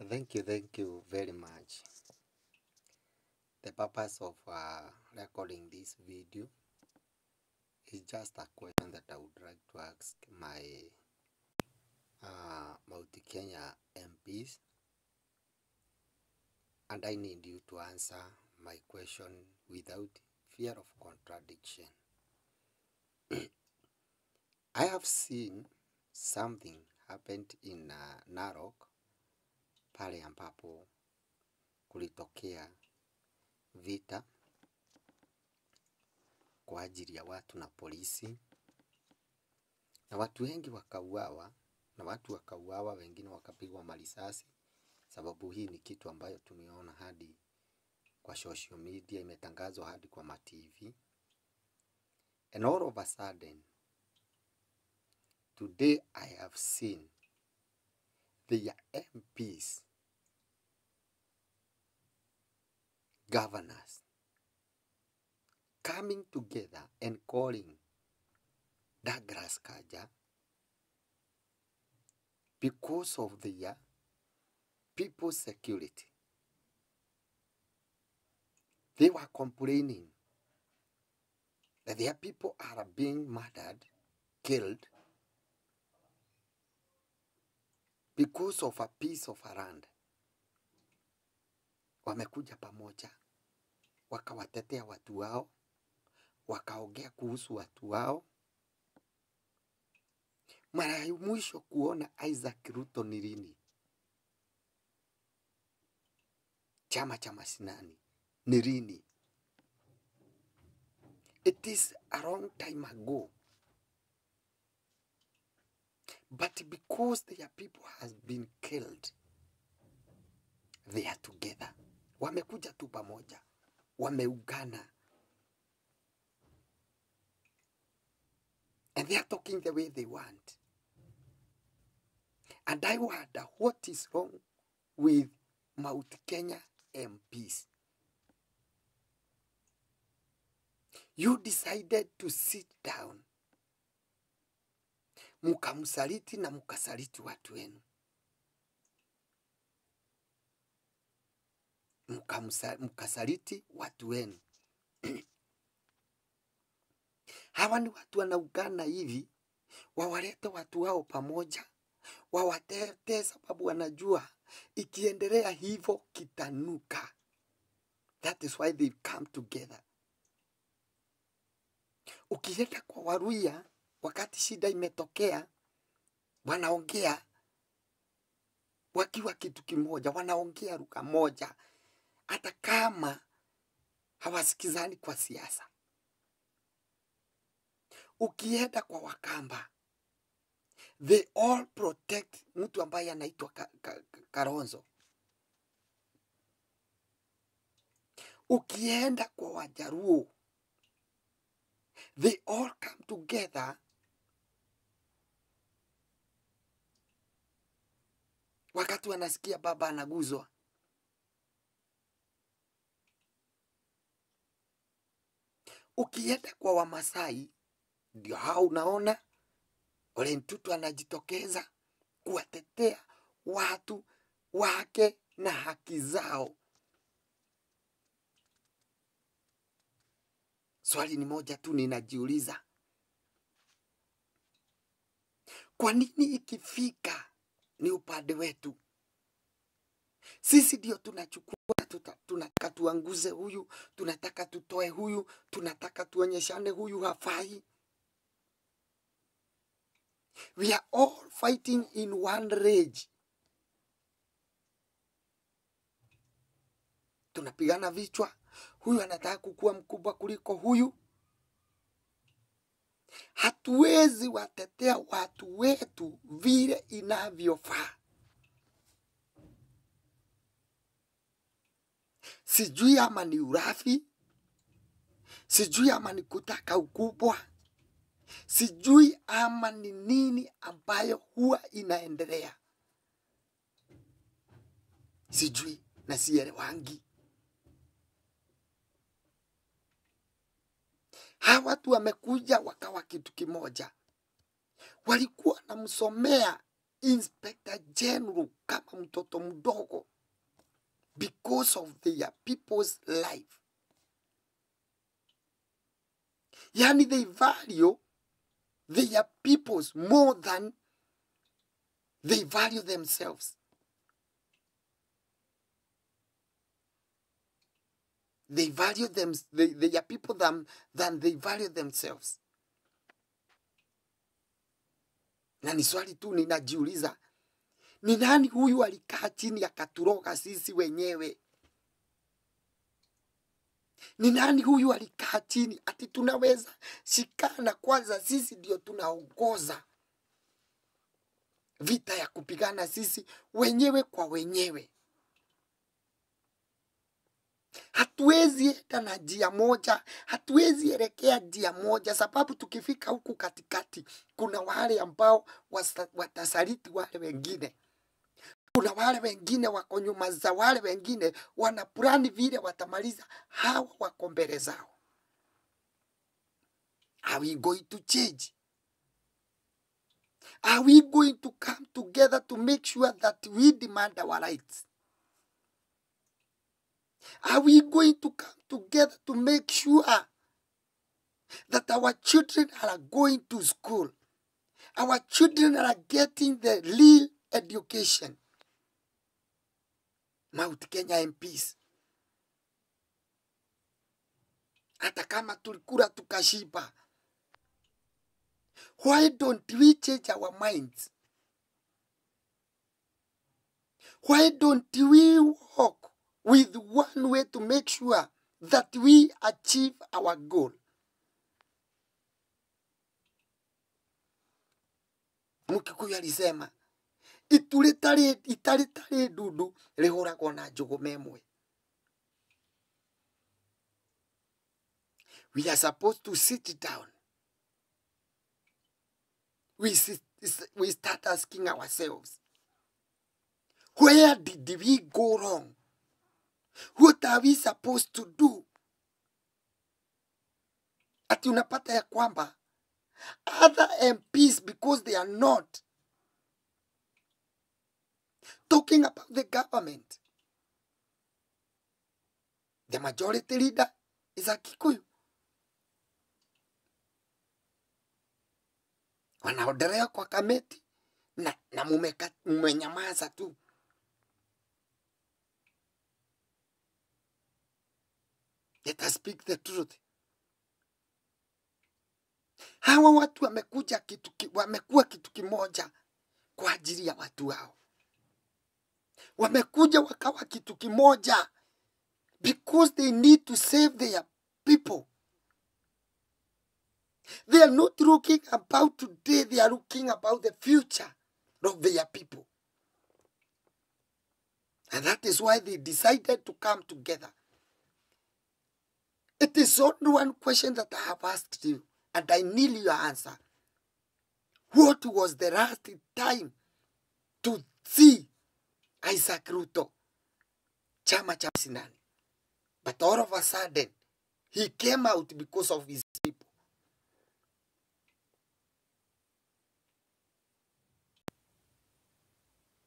Thank you very much. The purpose of recording this video is just a question that I would like to ask my Mount Kenya MPs, and I need you to answer my question without fear of contradiction. I have seen something happened in Narok, pale ambapo kulitokea vita kwa ajili ya watu na polisi, na watu wengi wakauawa, wengine wakapigwa marisasi. Sababu hii ni kitu ambayo tumeona hadi kwa social media, imetangazwa hadi kwa ma TV. And all of a sudden, today I have seen the MPs, governors, coming together and calling Douglas Kanja because of their people's security. They were complaining that their people are being murdered, killed, because of a piece of a land. Wamekuja pamoja, wakawatetea watu wao, wakaongea kuhusu watu wao. Mara ya mwisho kuona Isaac Ruto ni lini? Chama cha Mashinani ni lini? It is a long time ago. But because their people has been killed, they are together. Wamekuja tu pamoja, wameungana. And they are talking the way they want. And I wonder what is wrong with Mount Kenya MPs. You decided to sit down. Mukamsaliti na mukasaliti watu wenu. Mukasaliti watu wenu. Hawa ni watu wanaungana hivi, wawalete watu wao pamoja, wawatete sababu wanajua ikiendelea hivyo kitanuka. That is why they come together. Ukienda kwa Waluhya, wakati shida imetokea, wanaongea wakiwa kitu kimoja, wanaongea lugha moja, hata kama hawasikizani kwa siasa. Ukienda kwa Wakamba, they all protect mtu ambaye anaitwa Kalonzo. Ukienda kwa Wajaruo, they all come together wakati wanasikia baba anaguzwa. Ukienda kwa Wamasai, ndio hao unaona Ole Ntutu anajitokeza kuwatetea watu wake na haki zao. Swali ni moja tu ninajiuliza. Kwa nini ikifika ni upande wetu, sisi ndio tunachukua, tunataka tuanguze huyu, tunataka tutoe huyu, tunataka tuonyeshane huyu hafai? We are all fighting in one rage. Tunapigana vichwa. Huyu anataka kukua mkubwa kuliko huyu. Hatuwezi watetea watu wetu vile inavyofaa. Sijui ama ni urafi, sijui ama ni kutaka ukubwa, sijui ama ni nini ambayo huwa inaendelea. Sijui na sielewangi. Hawa watu wamekuja wakawa kitu kimoja. Walikuwa wanamsomea Inspector General kama mtoto mdogo because of their people's life. Yani they value their peoples more than they value themselves. They value them, their people than they value themselves. Na ni swali tu ninajiuliza, ni nani huyu alikaa chini akaturoga sisi wenyewe? Ni nani huyu alikaa chini ati tunaweza shikana kwanza, sisi ndio tunaongoza vita ya kupigana sisi wenyewe kwa wenyewe? Hatuwezi enda na njia moja, hatuwezi elekea njia moja, sababu tukifika huku katikati kuna wale ambao watasaliti wale wengine. Kuna wale wengine wako nyuma za wale wengine, wanapurani vile watamaliza hawa wako mbele zao. Are we going to change? Are we going to come together to make sure that we demand our rights? Are we going to come together to make sure that our children are going to school? Our children are getting the real education. Mount Kenya MPs. Hata kama tulikula tukashiba. Why don't we change our minds? Why don't we walk with one way to make sure that we achieve our goal? Mkikuyu alisema, itu itari ndundu rihuragwo na njũgũma ĩmwe. We are supposed to sit down. We start asking ourselves, where did we go wrong? What are we supposed to do? Ati unapata ya kwamba other MPs, because they are not talking about the government. The majority leader is a Kikuyu. Wanaodelea kwa kameti na mumenyamaza tu. Let us speak the truth. Hawa watu wamekuwa kitu kimoja kwa ajili ya watu wao. Wamekuja wakawa kitu kimoja because they need to save their people. They are not looking about today, they are looking about the future of their people. And that is why they decided to come together. It is only one question that I have asked you, and I need your answer. What was the last time to see Isaac Ruto, Chama cha Sinani? But all of a sudden, he came out because of his people.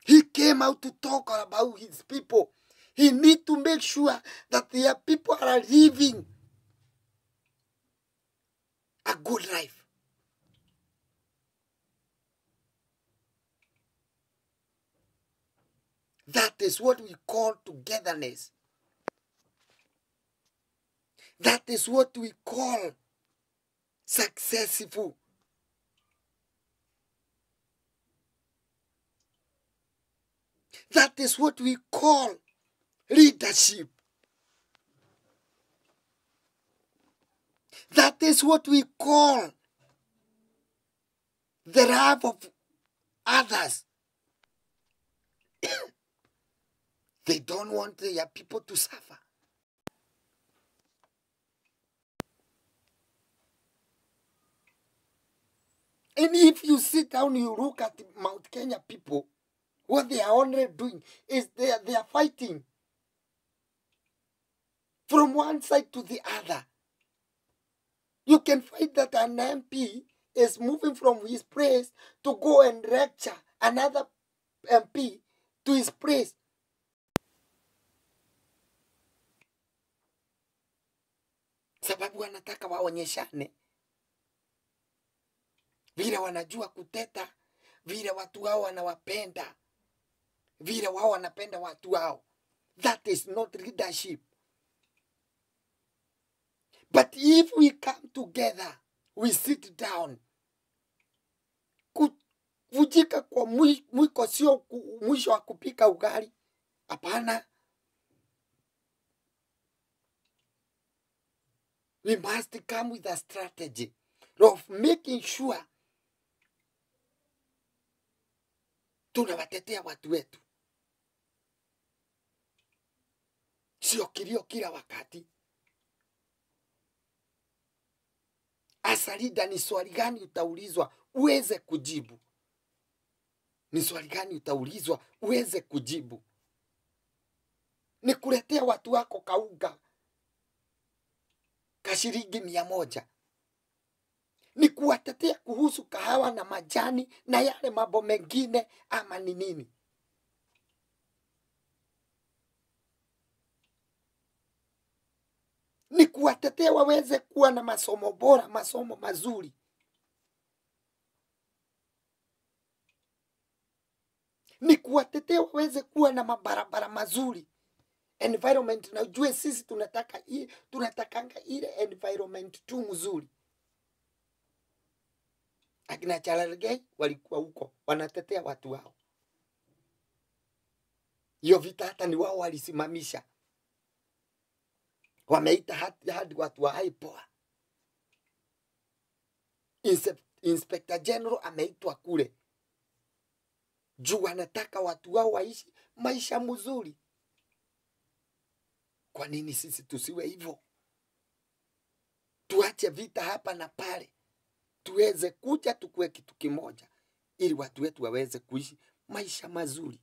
He came out to talk about his people. He need to make sure that their people are living a good life. That is what we call togetherness. That is what we call successful. That is what we call leadership. That is what we call the love of others. They don't want their people to suffer. And if you sit down, you look at Mount Kenya people, what they are only doing is they are fighting from one side to the other. You can find that an MP is moving from his place to go and lecture another MP to his place. Sababu wanataka waonyeshane vile wanajua kuteta, vile watu wao wanawapenda, vile wao wanapenda watu wao. That is not leadership. But if we come together, we sit down. Kuvujika kwa mwiko sio mwisho wa kupika ugali. Hapana. We must come with a strategy of making sure tunawatetea watu wetu. Sio kilio kila wakati. As a leader, ni swali gani utaulizwa uweze kujibu? Ni swali gani utaulizwa uweze kujibu? Ni kuletea watu wako kauga ka shilingi 100. Ni kuwatetea kuhusu kahawa na majani na yale mambo mengine, ama ni nini? Ni kuwatetea waweze kuwa na masomo bora, masomo mazuri. Ni kuwatetea waweze kuwa na mabarabara mazuri. Environment, na ujue sisi tunataka tunatakanga ile environment tu mzuri. Akina Cherargei walikuwa huko wanatetea watu wao. Hiyo vita hata ni wao walisimamisha. Wameita hadi watu wa IPOA. Inspector General ameitwa kule. Juu wanataka watu wao waishi maisha mzuri. Kwa nini sisi tusiwe hivyo? Tuache vita hapa na pale. Tuweze kuja tukue kitu kimoja ili watu wetu waweze kuishi maisha mazuri.